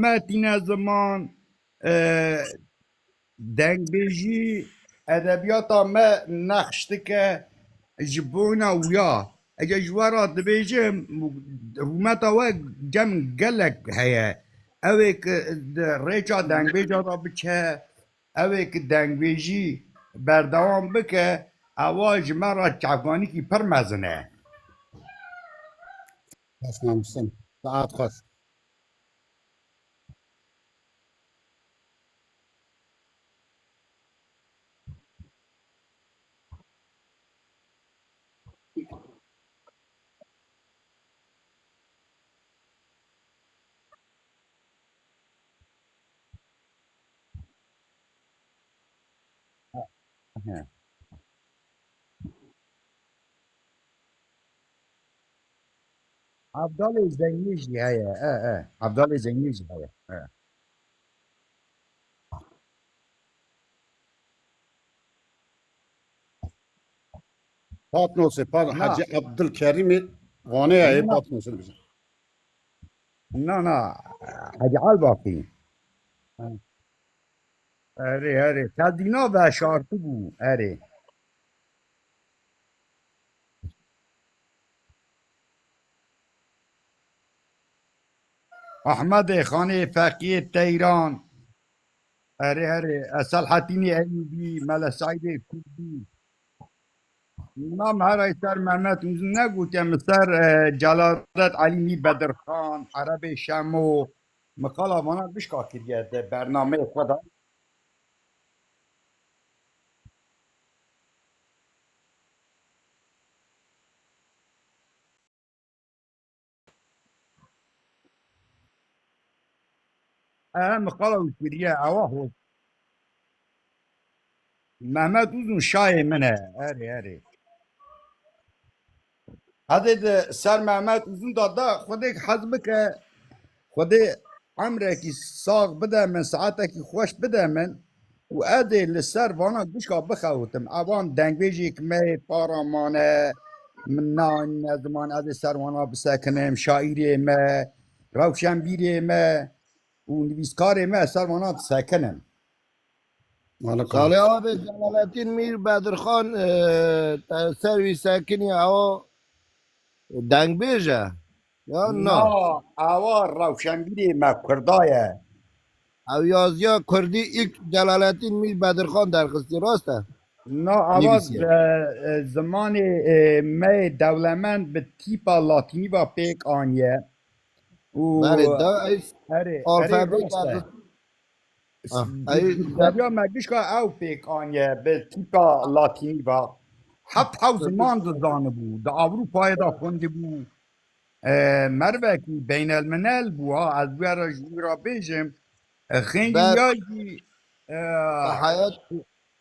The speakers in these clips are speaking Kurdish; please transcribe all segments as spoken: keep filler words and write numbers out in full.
me tîne ziman, e, dengbêjî edebiyata me nexş dike ji bona wiya. Ege ji we re dibêjim, rûmeta we cem gelek heye. Ew ê ki di rêça dengbêja de biçe, ew ê ki dengbêjî berdewam bike, ewa ji me re çavkanîkî pir mezin e. Xweş mamoste. Saet xweş. He. Evdalê Zeynî jî heye, e, e. Evdalê Zeynî jî heye, e. Patnosê, pat-, Na. Hecî Ebdilkerîmê Wanê heye, Na. Patnosê dibêje. Na, na, Hecî Elbafî. Ha. Erê, erê. Te dîna veşartibû, erê. Ehmedê Xanê Feqiyê Teyran. Erê, erê. Selahaddînê Eyûbî, Mele Seîdê Kurdî. Na, me herayî ser Mehmet Uzun negotiye, min ser, e, Celadet Elî, Mîr Bedirxan, Erebê Şemo, min qala vana gişka kiriye di bernameyê xwe de. Ehe, min qala wî kiriye, ewa xwe. Mehmet Uzun şayê min e. Erê, erê. Hede di ser Mehmet Uzun da da Xwedê hez bike, Xwedê emrekî sax bide min, saetekî xweş bide min. Û ez ê li ser vana gişka bixewitim. Evan dengbêjêk me yê para mane, min neanîne ziman, ez ê ser wana bisekinim, şaîrê me, rewşenbîrê me û nivîskarê me, ez ser wana disekinim. Wala Salê abi, Celalettin Mîr Bedirxan, e, te ser wî sekinî, ew dengbêj e. Ya na? Na, ewa rewşenbîrê me Kurda ye. Ew yaziya Kurdî ilk Celalettin Mîr Bedirxan derxistî, rast e? Na, ewa, Nivîsiye. E, e, zimanê, e, me yê dewlemend bi tîpa latînî va pêk aniye. Û Belê, da, ew erê, erê, alfabe rast e. Derxist-, Ah, di-, ew di-, deviya me gişka ew pêk aniye bi tîpa latînî va. Heft hew ziman dizanibû. Di Ewropayê de xwendibû. E, mervekî beynelminel bû ha. Ez wê re ji wî re bêjim. E, xênî Ber- ya jî, e, Te heyat,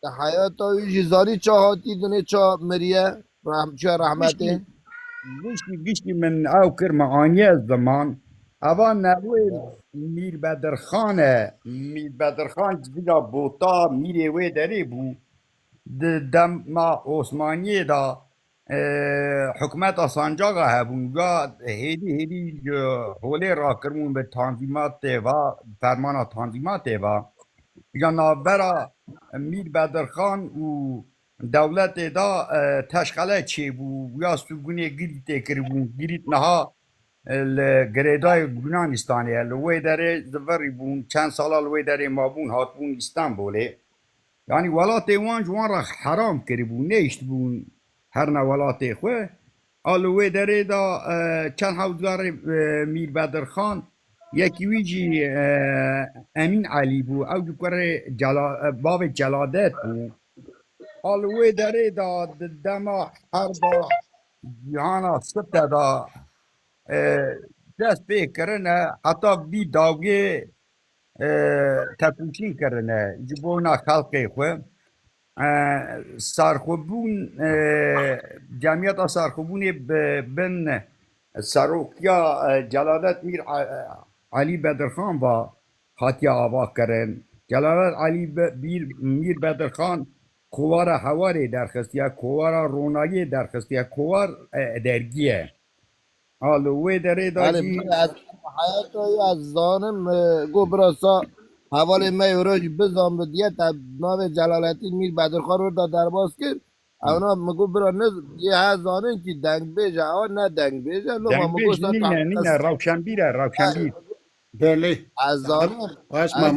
te heyata wî jî zanî ça hatî dinê ça miriye, rehm-, çûye rehmetê. Giştî, giştî, giştî min ew kir, min aniye ziman. Eva newê Mîr Bedirxan e. Mîr Bedirxan civîna Bota, mîrê wê derê bû. Di dema Osmaniyê de, e, hikûmeta sancaxa hebûn. Ya hêdî hêdî ji holê rakiribûn bi tanzîmatê va, fermana tanzîmatê va. Ya navbera Mîr Bedirxan û dewletê de, e, teşqele çêbû. Ya sûgunê Girîtê kiribûn. Girît niha, e, li girêdayê Yunanistanê ye. Li wê derê zivirîbûn. Çend sala li wê derê mabûn, hatibûn Îstanbulê. Yanî welatê wan ji wan re heram kiribû, nehiştibûn herine welatê xwe. A li wê derê de, e, çend hewzgarê, e, Mîr Bedirxan, yekî wî jî, e, Emîn Elî bû. Ew jî kurê Cela-, e, bavê Celadet bû. A li wê derê de di dema herba Cîhana Sifte de, e, dest pê kirine, heta vî dawiyê e, tepûşîn kirine ji bona xelkê xwe. E, sarxwebûn, e, cemiyeta sarxwebûnê bi bin serokiya, e, Celadet Mîr A-, Elî Bedirxan va hatiye ava kirin. Celadet Elî Be-, Mîr, Mîr Bedirxan kovara Hewarê derxistiye, kovara Ronayê derxistiye, kovar, e, dergiye. Ha, li wê derê de Belê, jî ez heyata wî ez zanim, e, got bira sa hevalê me êro jî bizan bi diye te navê Celaletîn Mîr Bedirxan wê de derbas kir. Ewna min got bira ne yê he zanin kî dengbêj e, ewa ne dengbêj e. Loma min got dengbêj sa nîne, nîne, rewşenbîr e, rewşenbîr. Belê. Ez zanim. Baş Ez Memo.